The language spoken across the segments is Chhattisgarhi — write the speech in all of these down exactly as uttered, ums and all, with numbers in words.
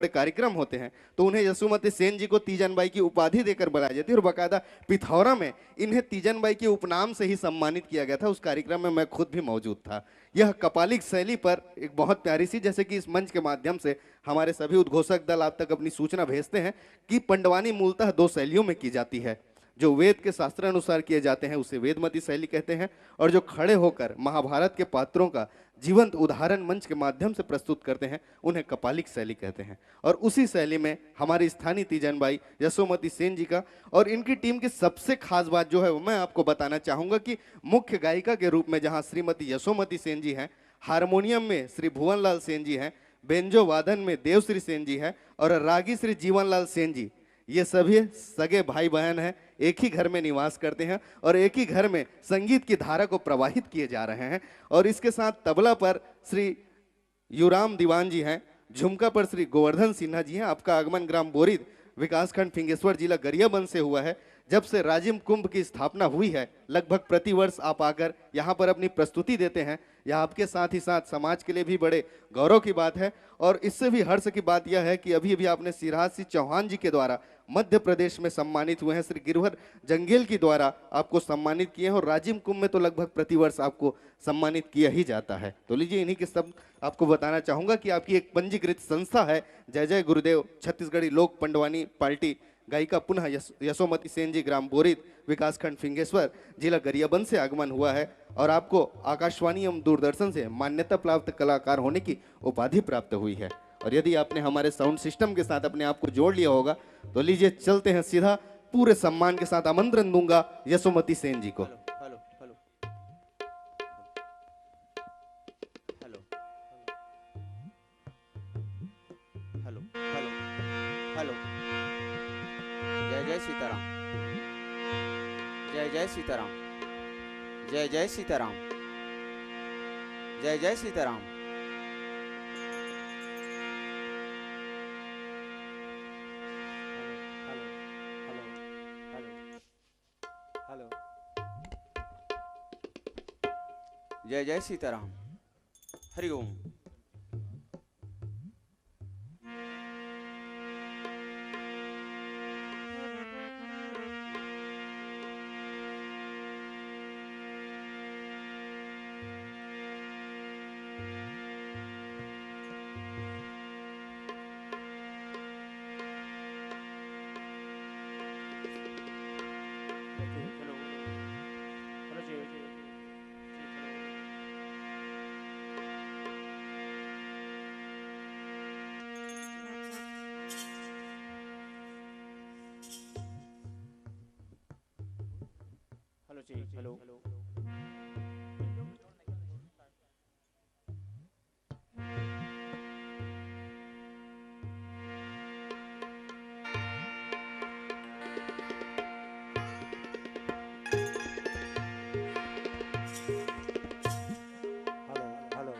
बड़े कार्यक्रम होते हैं, तो उन्हें यशोमती सेन जी को तीजन बाई की उपाधि देकर बुलाया जाती है और बाकायदा पिथौरा में इन्हें तीजन बाई के उपनाम से ही सम्मानित किया गया था। उस कार्यक्रम में मैं खुद भी मौजूद था। यह कपालिक शैली पर एक बहुत प्यारी सी, जैसे कि इस मंच के माध्यम से हमारे सभी उद्घोषक दल आप तक अपनी सूचना भेजते हैं कि पंडवानी मूलतः दो शैलियों में की जाती है। जो वेद के शास्त्रानुसार किए जाते हैं, उसे वेदमती शैली कहते हैं, और जो खड़े होकर महाभारत के पात्रों का जीवंत उदाहरण मंच के माध्यम से प्रस्तुत करते हैं, उन्हें कपालिक शैली कहते हैं। और उसी शैली में हमारी स्थानीय तीजन बाई यशोमती सेन जी का, और इनकी टीम की सबसे खास बात जो है, वो मैं आपको बताना चाहूँगा कि मुख्य गायिका के रूप में जहाँ श्रीमती यशोमती सेन जी हैं, हारमोनियम में श्री भुवनलाल सेन जी हैं, बेंजो वादन में देवश्री सेन जी हैं, और रागी श्री जीवनलाल सेन जी, ये सभी सगे भाई बहन हैं, एक ही घर में निवास करते हैं और एक ही घर में संगीत की धारा को प्रवाहित किए जा रहे हैं। और इसके साथ तबला पर श्री युराम दीवान जी हैं, झुमका पर श्री गोवर्धन सिन्हा जी हैं। आपका आगमन ग्राम बोरिद, विकासखंड फिंगेश्वर, जिला गरियाबंद से हुआ है। जब से राजिम कुंभ की स्थापना हुई है, लगभग प्रतिवर्ष आप आकर यहाँ पर अपनी प्रस्तुति देते हैं। यह आपके साथ ही साथ समाज के लिए भी बड़े गौरव की बात है। और इससे भी हर्ष की बात यह है कि अभी अभी आपने शिवराज सिंह चौहान जी के द्वारा मध्य प्रदेश में सम्मानित हुए हैं श्री गिरवर जंगेल के द्वारा आपको सम्मानित किए हैं, और राजिम कुंभ में तो लगभग प्रतिवर्ष आपको सम्मानित किया ही जाता है। तो लीजिए, इन्हीं के सब आपको बताना चाहूँगा कि आपकी एक पंजीकृत संस्था है जय जय गुरुदेव छत्तीसगढ़ी लोक पंडवानी पार्टी। गायिका पुनः यश-, यशोमती सेन जी, ग्राम बोरिद, विकासखंड फिंगेश्वर, जिला गरियाबंद से आगमन हुआ है और आपको आकाशवाणी एवं दूरदर्शन से मान्यता प्राप्त कलाकार होने की उपाधि प्राप्त हुई है। और यदि आपने हमारे साउंड सिस्टम के साथ अपने आप को जोड़ लिया होगा, तो लीजिए, चलते हैं सीधा पूरे सम्मान के साथ। आमंत्रण दूंगा यशोमती सेन जी को। Hello, hello, hello. Hello. Hello, hello, hello. जय जय सीताराम। जय जय सीताराम। जय जय सीताराम। जय जय Sitaram. Hello, hello, hello, hello. Hello. जय जय सीताराम। हरि ओम। हेलो जी, हेलो। Hello, hello.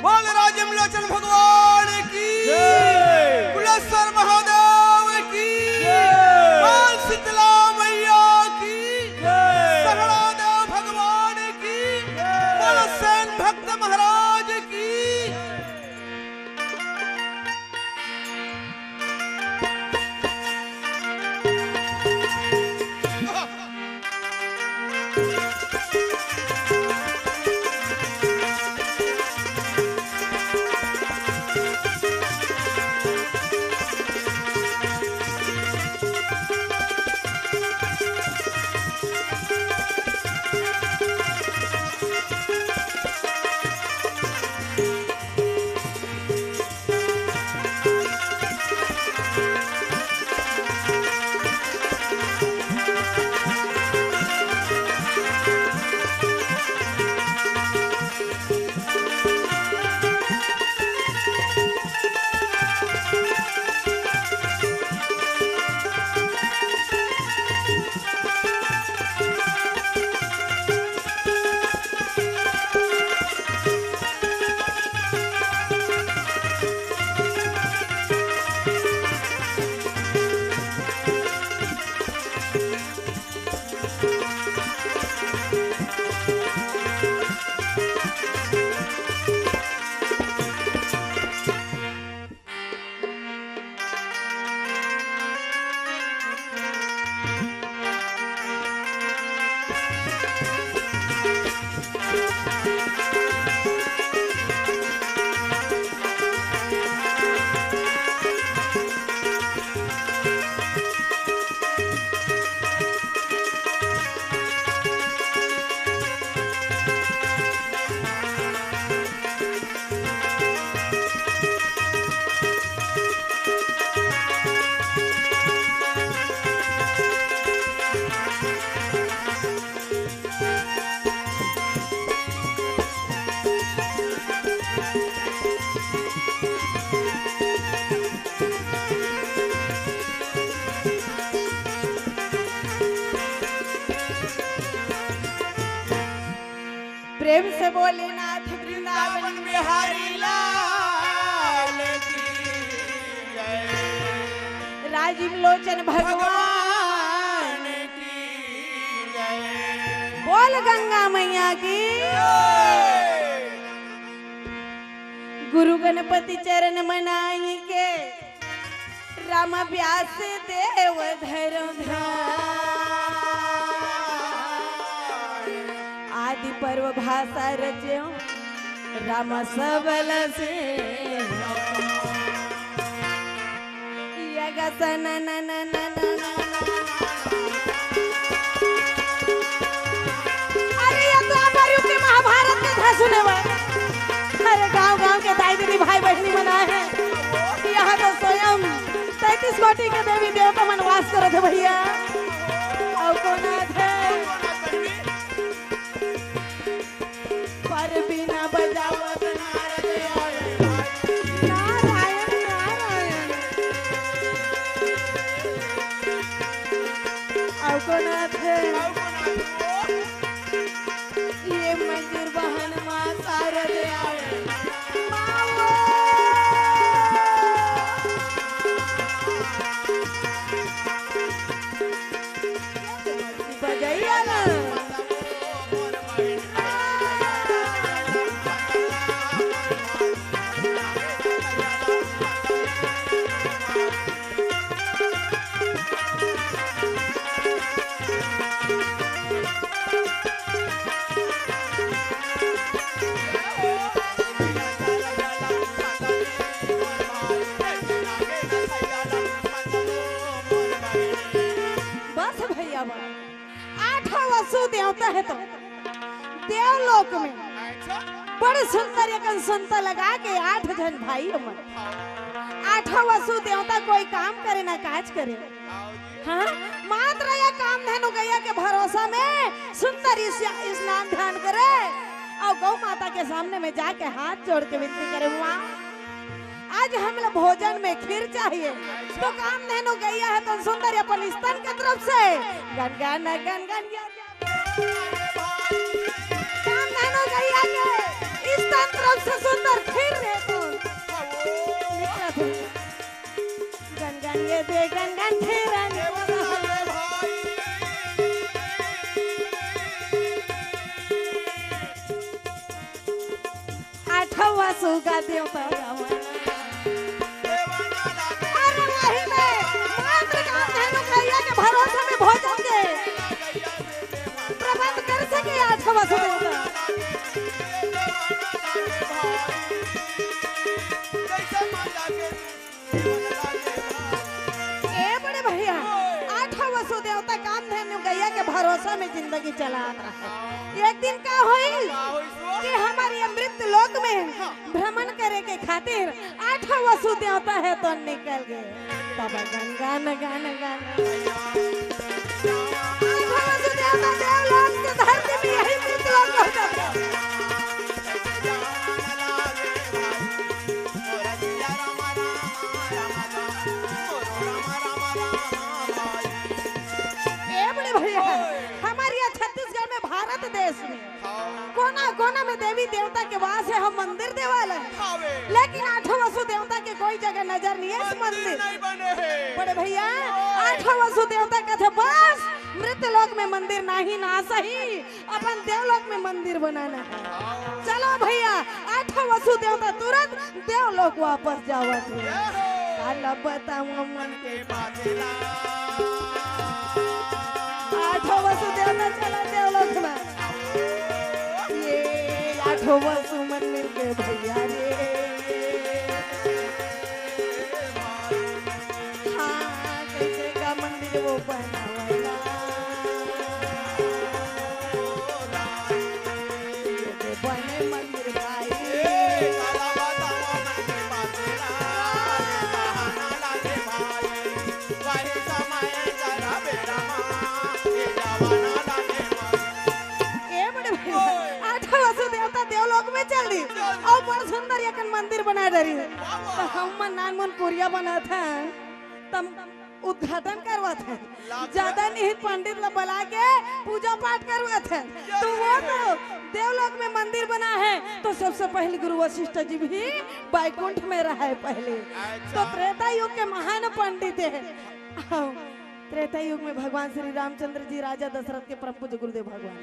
बोल राजम लोचन भगवान की, जय। कुलेश्वर महादेव की, जय। बोल शीतला मैया की, जय। सहड़ा देव भगवान की, जय। बोल सेन भक्त महाराज की। प्रेम से बोले नाथ वृंदावन बिहारी लाल की जय। राजीव लोचन भगवान की जय। बोल गंगा मैया की। गुरु गणपति चरण मनाई के, राम व्यास देव धर्म ध्यान। आदि पर्व भाषा रच्यो, राम सबल से। यगसन न न न न न न। अरे, ये तो हमारे यूपी महाभारत के था सुने बा। अरे, गांव गांव के दाई दीदी भाई बहनी मन आए हैं। यहाँ तो स्वयं तैंतीस कोटि के देवी देवता मन वास करत हे भैया। अउ कोन आथे? पर बिना बजावत नारद आए। नारायण, नारायण। अउ कोन आथे? ये मंदिर बहन माँ शारद आए। माँ वो। बजैया ना। बस भैया बा। आठों वसु देवता हे तो देवलोक में अच्छा। बड़े सुंदर एकन सुंदर लगा के आठ झन भाई हमन। आठों वसु देवता कोई काम करे ना काज करे। हाँ, मात्र ये कामधेनु गैया के भरोसा में सुंदर इस-, स्नान ध्यान करे अउ गौ माता के सामने में जाके हाथ जोड़ के विनती करे, माँ, आज हमला भोजन में खीर चाहिए। तो कामधेनु गैया हे तो सुंदर अपन स्तन के तरफ से गन गन गन गन गन। कामधेनु गैया के स्तन तरफ से सुंदर खीर हे तो निकला था। गन गन ये दे गन गन खीर। आठवा सुगा देवता। अरे वही में मात्र कामधेनु गैया के भरोसे में भोजन के प्रबंध कर सके आठवा सुदेवता। ए बड़े भैया, आठों वसु देवता कामधेनु गैया के भरोसा में जिंदगी चलात रहा। एक दिन का होई कि हमारी अमृत लोक में भ्रमण करे के खातिर आठों वसु देवता हे तो निकल गे। तब गन गन गन गन। आठों वसु देवता देवलोक से धरती में यही अमृत लोक लौट गए। ए बड़े भैया, हमारे यहाँ छत्तीसगढ़ में, भारत देश में कोना कोना में देवी देवता के वास हे, हम मंदिर देवालय। लेकिन आठों वसु देवता के कोई जगह नजर नहीं हे इस मंदिर। बड़े भैया, आठों वसु देवता कथे बस मृत लोक में मंदिर नहीं ना सही, अपन देवलोक में मंदिर बनाना हे। चलो भैया, आठों वसु देवता तुरंत देवलोक वापस जावत हे। काला बताऊं मन के बातेला। आठों वसु देवता चला देवलोक में। ये आठों वसु मन मिलके भैया रे। हाँ, कैसे का मंदिर वो बनावला। ये बने मंदिर भाई। ए बड़े भैया, आठों वसु देवता देवलोक में चल दी अउ बड़ सुंदर एकन मंदिर बना डरी। तो हम मन नान मन पुरिया बनाथन, तब उद्घाटन करवात हे। ज्यादा नहीं, पंडित ला बला के पूजा पाठ करवात हे। तो वो तो देवलोक में मंदिर बना है, तो सबसे पहले गुरु वशिष्ठ जी भी बैकुंठ में रहे पहले। तो त्रेता युग के महान पंडित है। त्रेता युग में भगवान श्री रामचंद्र जी राजा दशरथ के परम पूज्य गुरुदेव भगवान।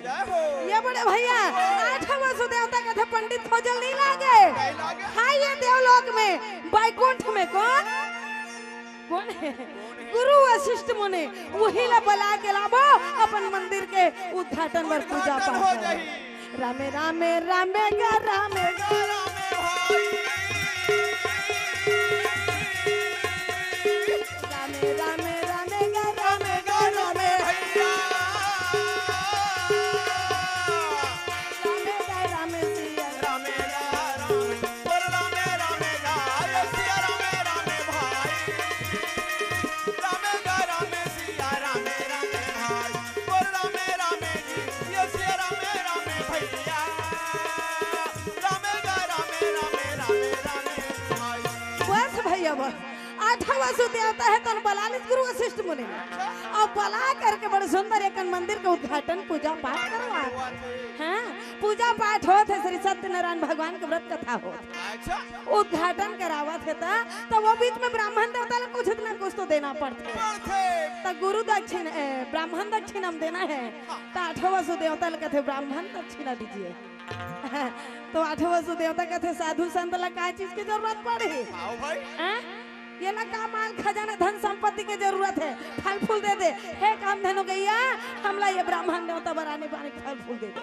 ये बड़े भैया, आठवां वसु देवता कथे पंडित खोजल नहीं लागे। हाँ, ये देवलोक में बैकुंठ में कौन कौन है? गुरु वशिष्ठ मुनि। वही ला बला के लाबो, अपन मंदिर के उद्घाटन बर पूजा पाठ हो जाही। रामे रामे रामे गा रामे गा रामे भाई। रामे रामे रामे गा रामे गा रामे भैया। रामे गा रामे सिया रामे गा रामे। बस भैया, बस। आठवां वसु देवता है, तन बला लिस गुरु वशिष्ठ मुनि। अउ बला करके बड़े सुंदर एक मंदिर के उद्घाटन, पूजा पाठ करवा। हाँ, पूजा पाठ होत है, श्री सत्यनारायण भगवान के व्रत कथा होत। उद्घाटन करावत हे त, त वो बीच में ब्राह्मण देवता ला कुछ ना कुछ तो देना पड़थे। त गुरु दक्षिण, ए, ब्राह्मण दक्षिणा हम देना है। त आठवां वसु देवता ला कथे, "ब्राह्मण दक्षिणा दीजिए।" तो आठवां वसु देवता कथे, "साधु संत ला का चीज के जरूरत पड़ही?" ये ला का माल खजाना धन संपत्ति के जरूरत है? फल फूल दे दे। हे कामधेनु गैया, हमला ये ब्राह्मण देवता बर आने बाने के फल फूल दे दे।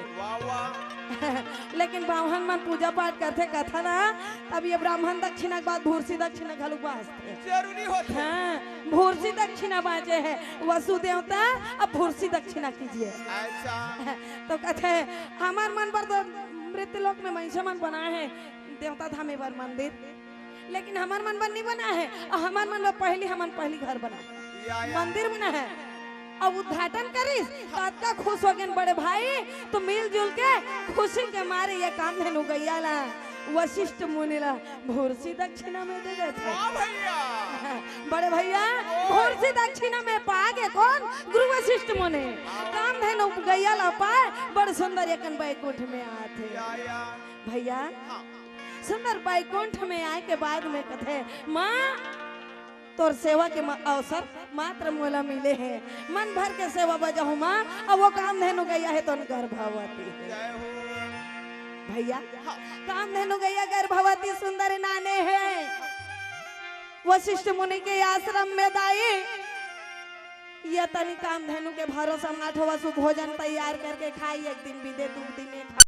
लेकिन बाम्हन मन पूजा पाठ करथे, कथा ना, तब ये ब्राह्मण दक्षिणा के बाद भूरसी दक्षिणा घलो बांचथे। जरूरी होथे। हाँ, भूरसी दक्षिणा बांचे है। वसु देवता, अब भूरसी दक्षिणा कीजिए। तो कथे, हमर मन बर तो मृत्यु लोक में मइनसे मन बनाए है, देवता धाम बर मंदिर, लेकिन हमर मन बर नहीं बना है। अउ हमर मन बर पहली, हमन पहली घर बना है, मंदिर बना है। अब उद्घाटन करिस, तो अतका खुश हो गेन बड़े भाई, तो मिलजुल के खुशी के मारे ये कामधेनु गैया ला वशिष्ठ मुनि ला भूरसी दक्षिणा में दे देथे। बड़े भैया, भूरसी दक्षिणा में पागे कौन? गुरु वशिष्ठ मुनि। कामधेनु गैया ला पाए, बड़ सुंदर एकन बैकुंठ में आथे। भैया, सुंदर बैकुंठ में आए के बाद में कथे, "माँ, तोर सेवा के म-, अवसर मात्र मोला मिले हे। मन भर के सेवा बजाहूँ माँ।" अब वो कामधेनु गैया है तो गर्भवती है। भैया, कामधेनु गैया गर्भवती सुंदर नाने है। वशिष्ठ मुनि के आश्रम में दाई, ये तनी कामधेनु के भरोसा में आठवां वसु भोजन तैयार करके खाई, एक दिन बीदे, दू दिन एक